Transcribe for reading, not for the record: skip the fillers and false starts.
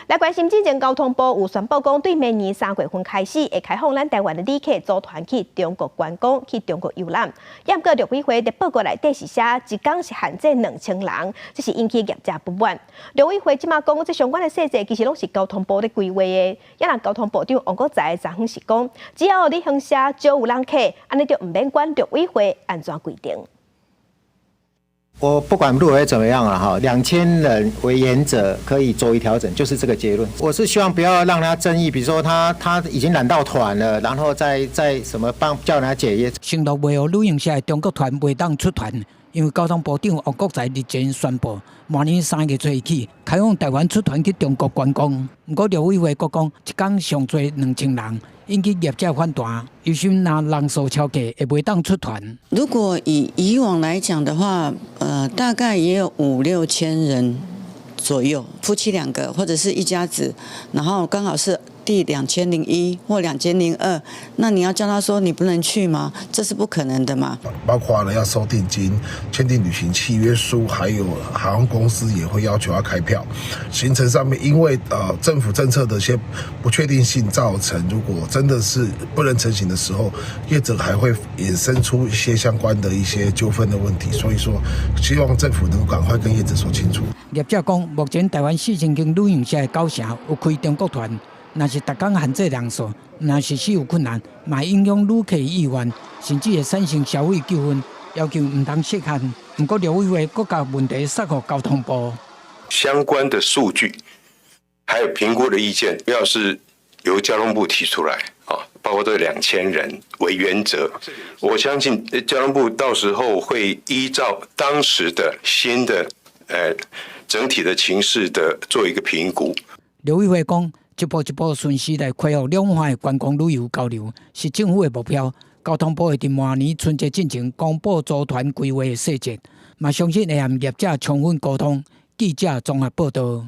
來關心之前，交通部有宣布講，對明年3月份開始，會開放咱台灣的旅客組團去中國觀光、去中國遊覽。毋過陸委會佇報告內底是寫，一工是限制2000人，這是引起業者不滿。陸委會這馬講，這相關的細節其實攏是交通部咧規劃的。也若交通部長王國材昨昏是講，只要旅行社招有人客，按呢就毋免管陸委會按怎規定。我不管陸委會怎麼樣啊，哈，2000人為原則可以做一調整，就是這個結論。我是希望不要讓他爭議，比如說他已經攬到團了，然後再什麼幫叫人家解約。承諾袂予旅行社的中國團袂當出團，因為交通部長王國材日前宣布，明年3月初起開放台灣出團去中國觀光。毋過陸委會閣講，一工上濟2000人，引起業者反彈，憂心若人數超過會袂當出團。如果以以往來講的話，大概也有五六千人左右，夫妻兩個或者是一家子，然後剛好是第2001或2002，那你要叫他說你不能去嗎？這是不可能的嘛。包括了要收定金、簽訂旅行契約書，還有航空公司也會要求要開票。行程上面，因為政府政策的一些不確定性造成，如果真的是不能成行的時候，業者還會衍生出一些相關的一些糾紛的問題。所以說，希望政府能夠趕快跟業者說清楚。業者講，目前台灣4000間旅行社的9成有開中國團。若是逐工限制人數，若實施有困難，嘛影響旅客意願，甚至會產生消費糾紛，要求毋通設限。毋過陸委會閣共問題煞予交通部。相關的數據，還有評估的意見，要是由交通部提出來，啊，包括這2000人為原則，我相信交通部到時候會依照當時的新的整體的情勢的做一個評估。陸委會講，一步一步順勢來恢復兩岸的觀光旅遊交流，是政府的目標。交通部會佇明年春節進前公布組團規劃的細節，嘛相信會和業者充分溝通。記者綜合報道。